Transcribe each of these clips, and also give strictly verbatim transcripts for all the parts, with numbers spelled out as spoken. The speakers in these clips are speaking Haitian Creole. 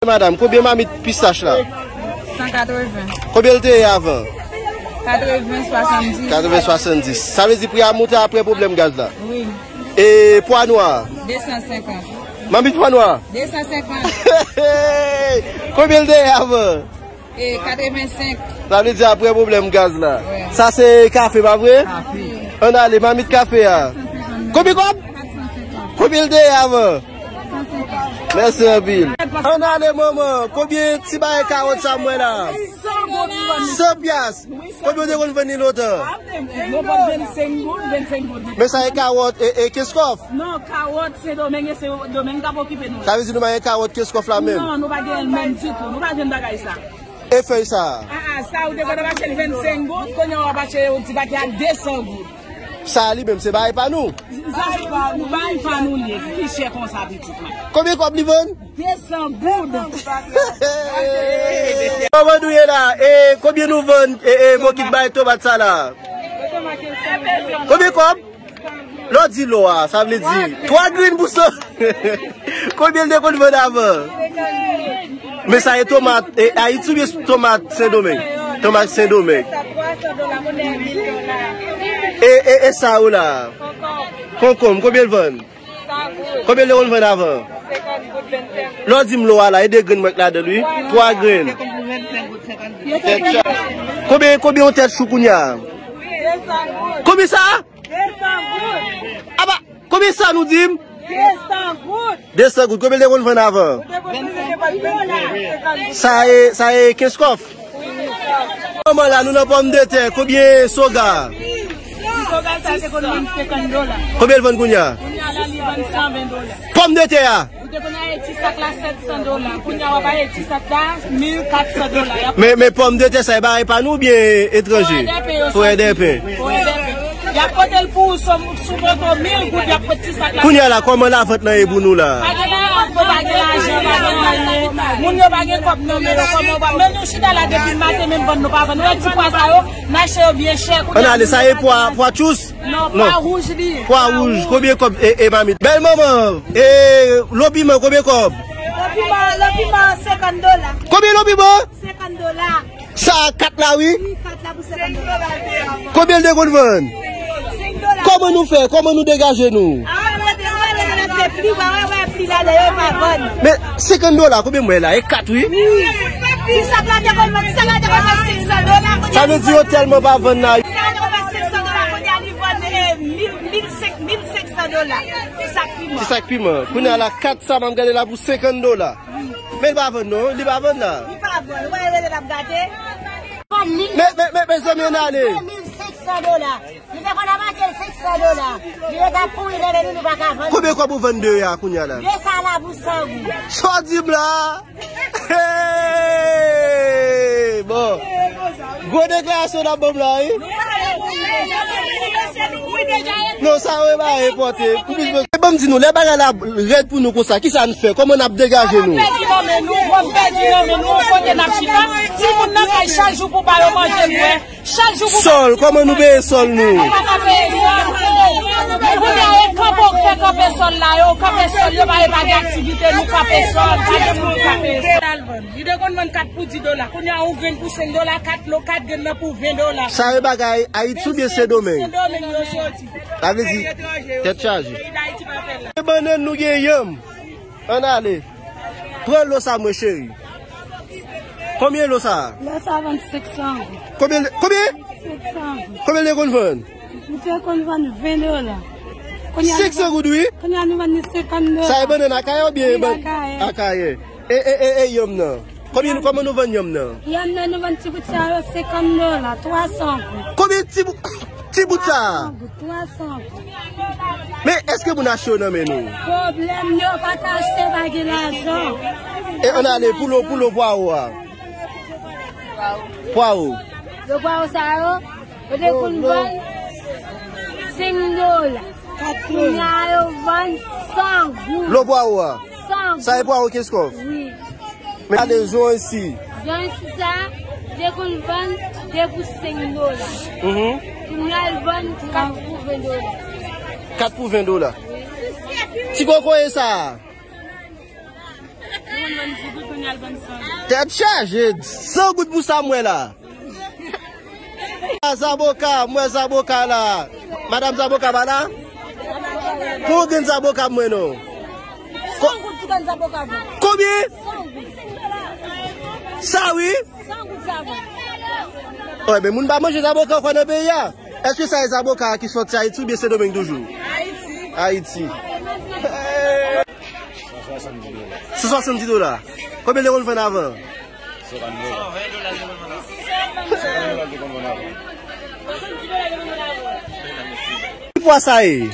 Madanm, konbyen mamit pistach la? San katreven. Konbyen l te ye avan? Katreven swasanndis. Katreven swasanndis. Sa vle di pri a moute apre pwoblèm gaz la? Wi. E pwa nwa? De san senkant. Mamit pwa nwa? De san senkant. Konbyen l te ye avan? E katreven senk. Sa vle di apre pwoblèm gaz la. Wi. Sa se kafe, pa vre? Kafe. Ann ale, mamit kafe a. Konbyen kòb? Konbyen l te ye avan? Mèsi anpil. Ann ale, manman. Konbyen ti bagay kawòt sa m wè la? San pyas. Konbyen w te konn vann li lontan? Men sa e kawòt e, e Kenskòf? Non, kawòt Sendomeng, e Sendomeng k ap okipe nou. Sa vle di nou pa gen kawòt Kenskòf la menm? Non, nou pa gen l menm ditou. Nou pa jwenn bagay sa. E fèy sa a? Ah, ah, sa ou te konn ap achte l vennsenk goud, kounye a w ap achte yon ti pakèt a de san goud. Sa a li menm, se bagay pa nou? Sa se pa nou, bagay pa nou li ye. Ki chè konsa, pitit mwen? Konbyen kòb li vann? De san goud. Kòman nou ye la? E konbyen nou vann e, e bokit bay tomat sa la? Konbyen kòb? Lè w di lò a, sa vle di twa grenn pou san. Konbyen l te konn vann avan? Men sa e tomat e Ayiti oubyen tomat Sendomeng? Tomat Sendomeng. E, e, e sa yo la? Konkonm, konbyen l vann? Konbyen l te konn vann avan? Lè w di m lò a la, e de grenn mwen k ladan l, wi. Twa grenn. Konbyen, konbyen yon tèt chou kounye a? Konbyen sa? Aba, konbyen sa nou di m? De san goud. De san goud. Konbyen l te konn vann avan? Sa e, sa e Kenskòf. Manman la, nou nan pòmdetè. Konbyen soga? Ti soga sa te konn vann senkant dola. Konbyen l vann kounye a? Kounye a la, li vann san ven dola. Pòmdetè a? Ou te konn achte ti sak la sèt san dola. Kounye a, w ap achte ti sak la mil kat san dola. Y ap Men, men pòmdetè sa, e bagay pa nou oubyen etranje? Forèdèpen yo soti. Forèdèpen. Forèdèpen. Y ap pote l pou ou sou, sou moto mil goud, y ap pote ti sak la. Kounye a la, kòman lavant lan ye pou nou la? Pa gen lavant, pa gen lajan, pa gen anyen. Moun yo pa gen kòb nan men yo, kòman w ap, men nou chita la depi maten, menm vann nou pa vann. Ou wè ti pwa sa yo, n achte yo byen chè. Ann ale, sa e pwa, pwa tchous? Non, pwa wouj li ye. Pwa wouj, konbyen kòb e, e mamit? Bèl manman, e lo piman, konbyen kòb? Lo piman, lo piman, senkant dola. Konbyen lo piman? Senkant dola. Sa a kat la, wi. Wi, kat la pou senkant dola. Konbyen l te konn vann? Senk dola. Kòman nou fè? Kòman nou degaje nou? Ah, nou rete, nou rete nan pli, wè, wè, wè, pli la, lè yo pa vann. Men senkant dola, konbyen m wè la? E kat, wi. Wi. Ti sak la te konn vann, ti sak la te konn vann senk san dola. Sa vle di yo tèlman pa vann la. Ti sak la te konn vann senk san dola, kounye a li vann, eh, mil, mil senk, mil senk san dola. Ti sak piman. Ti sak piman. Kounye a la, kat sa, m ap gade la pou senkant dola. Men l pa vann non, li pa vann la. Li pa vann, ou pa wè l ap gate? Men, men, men, mezanmi, ann ale. Mil senk san dola. Li te konn ap achte l senk san dola. Li ret ap pouri nan men nou, nou pa ka vann. Konbyen kòb ou vann de a kounye a la? De sa la pou san goud. Sa w di m la? Hey! Bon. Gwo deklarasyon n ap ban m la, wi. Non, sa yo e pa enpòte. Pou plis bezwen. Ban m di nou, lè bagay la rèd pou nou konsa, kisa n fè? Kòman n ap degaje nou? Pèdi nan men nou, pèdi nan men nou, kote n ap chita? Timoun nan kay chak jou pou ba yo manje, bwè. Chak jou pou sòl, kòman nou peye sòl nou? Nou pa ka peye sòl. Kounye a, e kanpe, ou fè kanpe sòl la, yo kanpe sòl, yo pa, yo pa gen aktivite, nou kanpe sòl, pa gen moun kanpe sòl. Li te konn vann kat pou dis dola. Kounye a, yon grenn pou senk dola, kat lo, kat grenn nan pou ven dola. Sa e bagay Ayiti oubyen Sendomeng? Sendomeng yo soti. Sa vle di, tèt chaje. Peyi Dayiti pa fè la. E bannann nou gen yanm. Ann ale. Pran lo sa mwen, cheri. Konbyen lo sa? Lo sa vann senk san goud. Konbyen, konbyen? Senk san goud. Konbyen l te konn vann? Li te konn vann ven dola. Kounye a nou vann, senk san goud, wi. Kounye a nou vann li senkant dola. Sa e bannann Akayè oubyen ban-, Akayè. Akayè. E, e, e, e, yanm nan? Konbyen, kòman nou vann yanm nan? Yanm nan nou vann ti bout sa yo senkant dola, twa san goud. Konbyen ti bout, ti bout sa? Twa san goud, twa san goud. Men èske moun achte yo nan men nou? Pwoblèm yo pa ka achte, pa gen lajan. E ann ale pou lo, pou lo pwawo a. Pwawo. Lo pwawo sa yo, yo te konn vann senk dola. Kounye a yo vann san goud. Lo pwawo a. San goud. Sa e pwawo Kenskòf? Wi. Men gade jan isi. Jan isi sa, te konn vann de pou senk dola. Mhm. Kounye a l vann kat pou ven dola. Kat pou ven dola. Ti kokoye sa a. Tèt chaje, san goud pou sa m wè la. Zaboka, m wè zaboka la. Madam zaboka pa la? Pou grenn zaboka m wè non. Ko- Konbyen? Sa wi? Wi, men moun pa manje zaboka ankò nan peyi a. Èske sa e zaboka ki soti Ayiti oubyen Sendomeng toujou? Ayiti. Ayiti. San swasanndiz dola. Konbyen te konn vann avan? Ki pwa sa ye?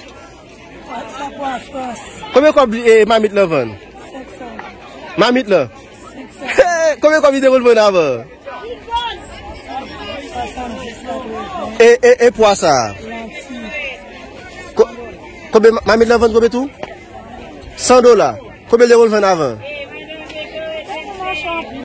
Sa pwa Frans. Konbyen kòb e mamit lan vann? Senk san. Mamit lan? Senk san. Konbyen kòb li te konn vann avan? Swasanndiz, katreven. E, e, e pwa sa? Lanti. Ko- Konbyen ma- mamit lan vann konbyen tou? San dola. Konbyen li te konn vann avan?